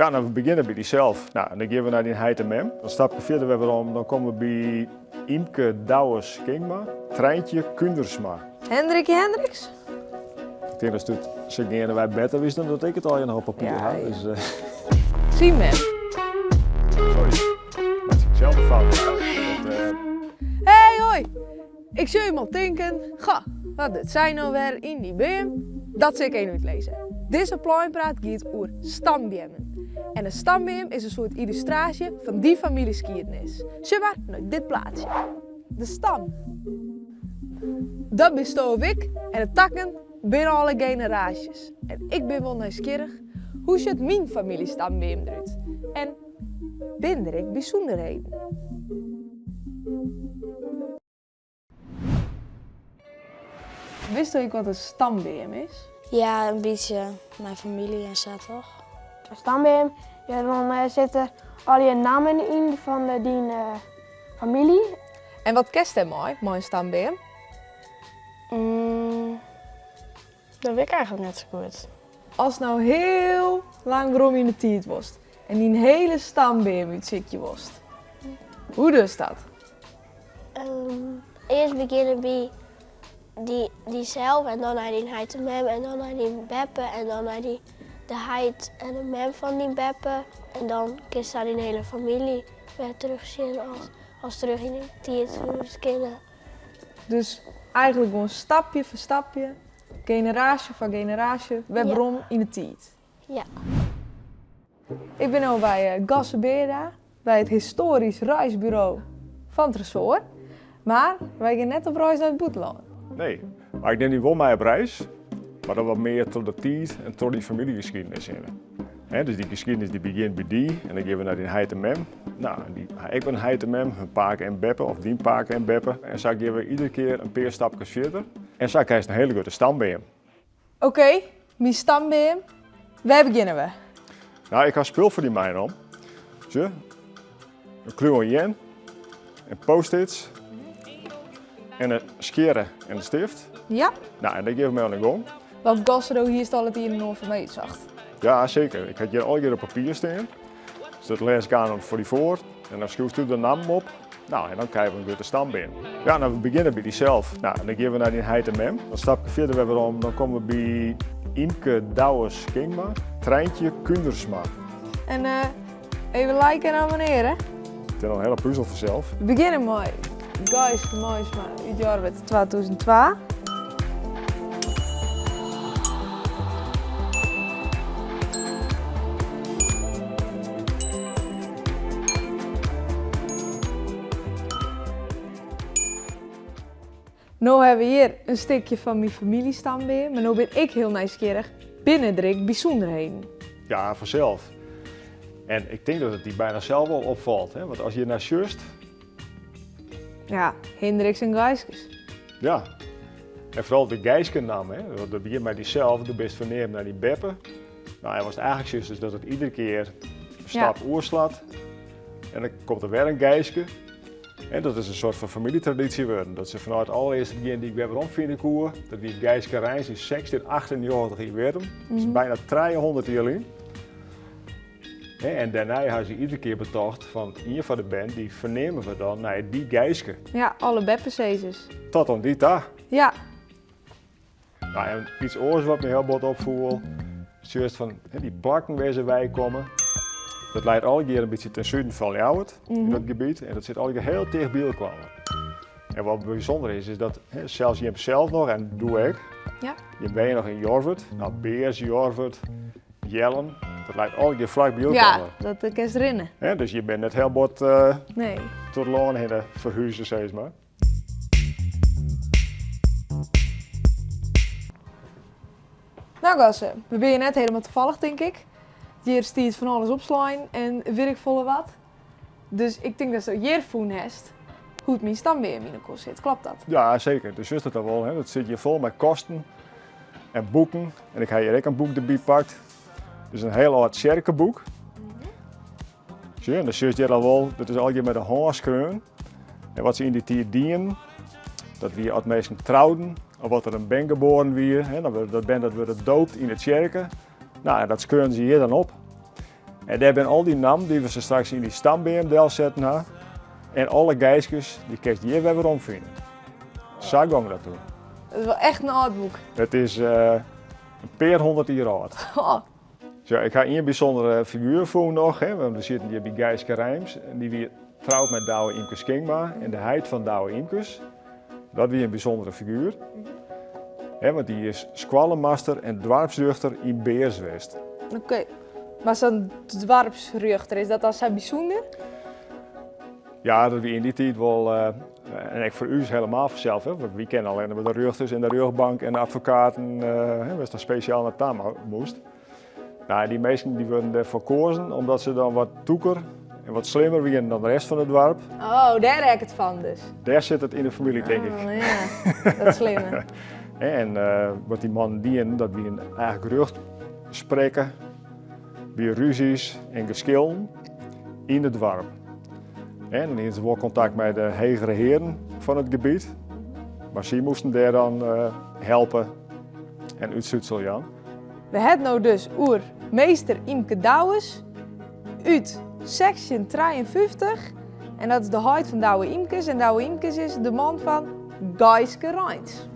Ja, nou, we begjinne by dysels. Nou, en dan gean we nei dyn heit en mem. Dan stap ik fierder wer werom, dan komme we by Ymke Douwes Kingma, Trijntje Kundersma. Hendrikje Hendriks? Ik tink dat it sa geane wy better wist dan dat ik it allegear noch op papier Ja, ha. ja. Dus, Syn mem. sorry, meitsje ik sels de fout. Dat, Hey, hoi! Ik sil jim al tinken, goh, wat docht sy no wer yn dy beam? Dat sil ik even útlizze. Dizze pleinpraat giet oer stambeammen. En in stambeam is in soart yllustraasje fan dyn famyljeskiednis. Sjoch mar nei dit plaatsje. De stam. Dat bisto of ik en de takken binne alle generaasjes. En ik bin wol nijsgjirrich, hoe sjocht myn famyljestambeam derút? En binne der ek bysûnderheden? Witsto ek wat in stambeam is? Ja, in bytsje. Mei famylje en sa toch? In stambeam, ja, dan eh, sit der al je nammen yn fan eh, dyn eh, famylje. En wat kinst dêrmei, mei in stambeam? Mm, dat wit ik eigentlik net sa goed. Ast no hiel lang werom yn de tiid wolst en dyn hiele stambeam útsykje wolst, hoe dochst dat? Earst begjinne by dy dysels en dan nei dyn heit en mem en dan nei dyn beppe en dan nei dy de heit en de mem fan dyn beppe en dan kinst sa dyn hiele famylje wer terug sjen as as terug yn de tiid soest kinne. Dus eigentlik gewoan stapje foar stapje, generaasje foar generaasje wer werom yn de tiid. Ja. Ik bin no by Gosse Beerda, by it histoarysk reisburo fan Tresoar. Mar wy gean net op reis nei it bûtenlân. Nee, mar ik nim dy wol mei op reis, mar dan wat mear troch de tiid en troch dyn famyljegeskiednis hinne. Hè, dus dy geskiednis dy begjint by dy en dan gean we nei dyn heit en mem. Nou, en dy ha ek wer in heit en mem, hun pake en beppe of dyn pake en beppe. En sa gean we iedere kear in pear stapkes fierder. En sa krijst in hiele grutte stambeam. Oké, myn stambeam. Wêr begjinne we? Nou, ik ha spul foar dy meinommen. Sjoch, in kluwen jern, en post-its en in skjirre en in stift. Ja. Nou, en dêr gean we mei oan de gong. Want Gosse, do hiest al it ien en oar foar my útsocht. Ja, seker. Ik ha it hjir allegear op papier stean. Dus dat lês ik oan foar dy foar en dan skriuwst de nammen op. Nou, en dan krije we in grutte stambeam. Ja, nou, we begjinne by dysels. Nou, en dan gean we nei dyn heit en mem. Dan stap ik fierder wer werom, dan komme we by Ymke Douwes Kingma, Trijntje Kundersma. En eh, even like en abonnearje. It is al in hiele puzel fansels. We begjinne mei Geiske Meinsma út Jorwert 2002. No hawwe we hjir in stikje fan myn famyljestambeam, mar no bin ik hiel nijsgjirrich, binne der ek bysûnderheden? Ja, fansels. En ik tink dat it dy byna sels wol opfalt, hè? Want as je nei sjochst. Ja, Hindriks en Geiskes. Ja, en foaral de Geiske-namme, hè? Want dat begjint mei dysels, do bist ferneamd nei dyn beppe. Nou, en watst eigentlik sjochst is dat it iedere kear in stap oerslacht. En dan komt der wer in Geiske. En dat is in soart fan famyljetradysje wurden. Dat se fanôf it allerearste begjin dy't ik wer werom fine koe, dat wie Geiske Reins yn 1698 yn Wierrum. Dat is byna 300 jier lyn. En dêrnei ha se iedere kear betocht fan ien fan de bern, dy ferneame we dan nei dy Geiske. Ja, alle beppesizers. Tot oan dy ta. Ja. Nou, en iets oars wat my hiel bot opfoel, sjochst fan dy plakken wêr se wei komme, dat leit allegear in bytsje ten suden fan Ljouwert, yn dat gebiet, en dat sit allegear hiel ticht by elkoar. En wat bysûnder is, is dat sels jim sels noch, en doe ek, jim wenje noch yn Jorwert, nou Bears, Jorwert, Jellum, dat leit allegear flak by elkoar. Ja, dat kinst rinne. Dus je binne net hiel bot troch it lân hinne ferhuze, sis mar. Nou Gosse, we binne hjir net helemaal tafallich tink ik. Hjir stiet fan alles opslein en wit ik folle wat. Dus ik tink datsto hjir fûn hast hoe't myn stambeam yn elkoar sit. Kloppet dat? Ja, seker. Do sjochst it al wol, hè? Dat sit hjir fol mei kasten en boeken. En ik ha hjir ek in boek derby pakt. Dus in hiel âld tsjerkeboek. Sjoch, en dan sjochst hjir al wol, dat is allegear mei de hân skreaun. En wat se yn dy tiid dienen, dat wie as minsken trouden of as der in bern geboren wie, hè, dan wurde dat bern dat wurde doopt yn de tsjerke. Nou, en dat skreaunen se hjir dan op. En dêr binne al dy nammen dy't we sa straks yn dy stambeam delsetten ha. En alle Geiskes, dy kinst hjir wer werom fine. Sa gong dat toen. Dat is wol echt in âld boek. It is in pear hûndert jier âld. Oh. Zo, ik ha ien bysûndere figuer fûn noch, hè, want we sieten hjir by Geiske Rijms en dy wie troud mei Douwe Ymkes Kingma en de heit fan Douwe Ymkes. Dat wie in bysûndere figuer, hè, want dy is skoallemaster en doarpsrjochter yn Bears west. Oké, mar sa'n doarpsrjochter, is dat dan sa bysûnder? Ja, dat wie yn dy tiid wol, en ek foar ús helemaal fansels, hè, want wy kenne allinne mar de rjochters en de rjochtbank en de advokaten, hè, wêr'tst dan spesjaal nei ta moast. Nou, dy minsken dy wurden dêrfoar koazen omdat se dan wat tûker en wat slimmer wienen dan de rest fan it doarp. Oh, dêr ek it fan dus. Dêr sit it yn de famylje, tink ik. Oh ja, dat slimme. En wat dy mannen dienen, dat wienen eigentlik rjocht sprekke by rúzjes en geskillen yn it doarp. En dan hienen se wol kontakt mei de hegere hearen fan it gebiet, mar sy moasten dêr dan helpe en útslútsel jaan. We ha it no dus oer meester Ymke Douwes út 1653 en dat is de heit fan Douwe Ymkes en Douwe Ymkes is de man fan Geiske Reins.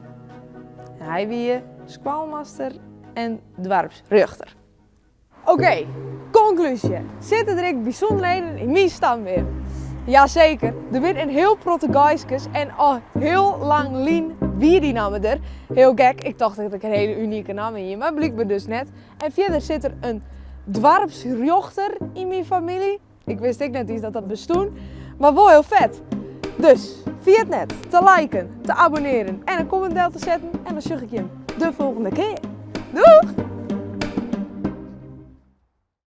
En hy wie skoalmaster en doarpsrjochter. Oké, konklúzje. Sitte der ek bysûnderheden yn myn stambeam? Jaseker, der binne in hiel protte Geiskes en al hiel lang lyn wie dy namme der. Hiel gek, ik tocht dat ik in hiele unike namme hie, mar blykber dus net. En fierder sit der in doarpsrjochter yn myn famylje. Ik wist ek net iens dat dat bestûn, mar wol hiel fet. Dus, ferjit net te liken, te abonnearen en in comment del te setten en dan sjoch ik jim de folgjende kear. Doeg!